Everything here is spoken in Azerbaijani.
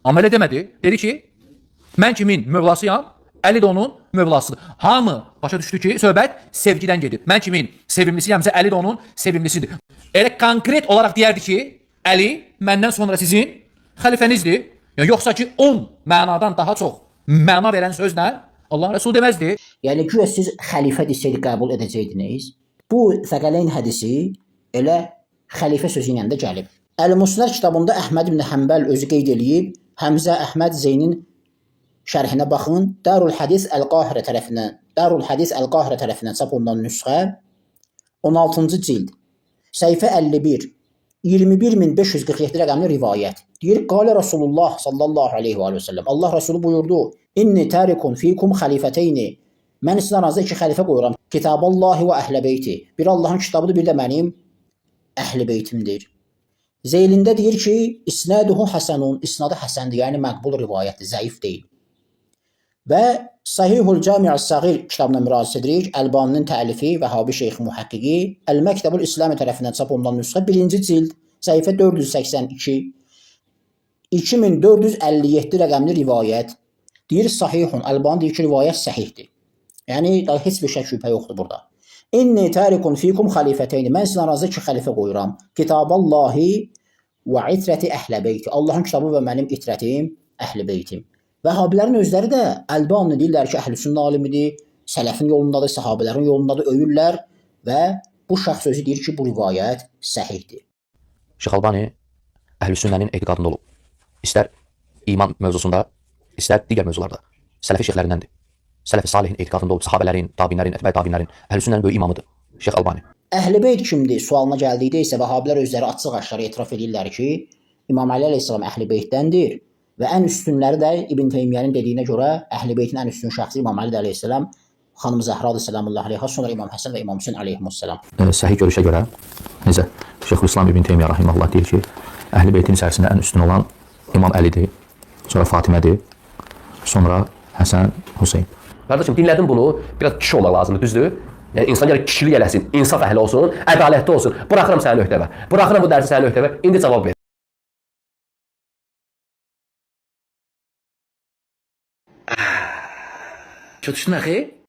Amma elə demədi. Dedi ki, mən kimin mövlasıyam, Əli də onun mövlasıdır. Hamı başa düşdü ki, söhbət sevgidən gedir. Mən kimin sevimlisiyəmsə, Əli də onun sevimlisidir. Elə konkret olaraq deyərdi ki, Əli məndən sonra sizin xəlifənizdir. Yəni, yoxsa ki, 10 mənadan daha çox məna verən sözlə Allah Rəsulü deməzdi. Yəni güya siz xəlifə desəydi qəbul edəcəydiniz. Bu Thəqələyn hədisi elə xəlifə sözü ilə də gəlib. Əl-Musnad kitabında Əhməd ibn Həmbəl özü qeyd eləyib, Həmzə Əhməd Zeynin şərhinə baxın. Darul Hədis Əl-Qahirə tərəfindən, Darul Hədis Əl-Qahirə tərəfindən çap olunan nüsxə 16-cı cild, səhifə 51, 21547 rəqəmli rivayət. Deyir, Qalə Rasulullah sallallahu aleyhi və səlləm. Allah Resulü buyurdu, İnni tərikun fikum xəlifəteyni. Mən sizin aranızda iki xəlifə qoyuram. Kitaballahi və əhlə beyti. Biri Allahın kitabıdır, bir də mənim əhl-i beytimdir. Zeylində deyir ki, İsnaduhu həsənun, isnadı həsəndir, yəni məqbul rivayətdir, zəif deyil. Və Sahihul Cami' Sağir kitabına müraciət edirik. Əlbaninin təlifi, Vəhabi Şeyx mühəqqiqi, Əl-Məktəbül İslami tərəfindən çap olunan nüsxə 1-ci cild, səhifə 482, 2457 rəqəmli rivayət. Deyir sahihun, Əlbani deyir ki, rivayət səhihdir. Yəni daha heç bir şək şübhə yoxdur burada. İnni tarikun fikum xəlifəteyni. Mən sizin aranızda iki xəlifə qoyuram. Kitaballahi və itrəti əhlə beyti. Allahın kitabı və mənim itrətim, əhl-i beytim. Vəhabilərin özləri də Əlbani deyirlər ki, əhl-i sünnə alimidir, sələfin yolundadır, səhabələrin yolundadır, öyürlər və bu şəxs özü deyir ki, bu rivayət səhihdir. Şeyx Albani Əhl-i Sünnənin etiqadında olub. İstər iman mövzusunda, istər digər mövzularda. Sələfi şeyxlərindəndir. Sələfi salihin etiqadında olub, sahabələrin, tabinlərin, ətbə tabinlərin, Əhl-i Sünnənin böyük imamıdır. Şeyx Albani. Əhl-i beyt kimdir? Sualına gəldikdə isə Vəhabilər özləri açıq-aşkar etiraf edirlər ki, İmam Əli əleyhissalam Əhl-i beytdəndir və ən üstünləri də İbn Teymiyənin dediyinə görə Əhl-i beytin ən üstün şəxsi İmam Əli əleyhissalam, xanım Zəhra səlamullah əleyha, sonra İmam Həsən və İmam Hüseyn əleyhissalam. Səhih görüşə görə necə Şeyxülislam İbn Teymiyyə rahimehullah deyir ki, Əhl-i Beytin içərisində ən üstün olan İmam Əlidir, sonra Fatimədir, sonra Həsən, Hüseyn. Qardaşım dinlədim bunu. Biraz kişi olmaq lazımdır, düzdür? Yəni insan gərək kişilik eləsin, insaf əhli olsun, ədalətli olsun. Buraxıram səni öhdəvə. Buraxıram bu dərsi sənin öhdəvə. İndi cavab ver. Kötüsün axı?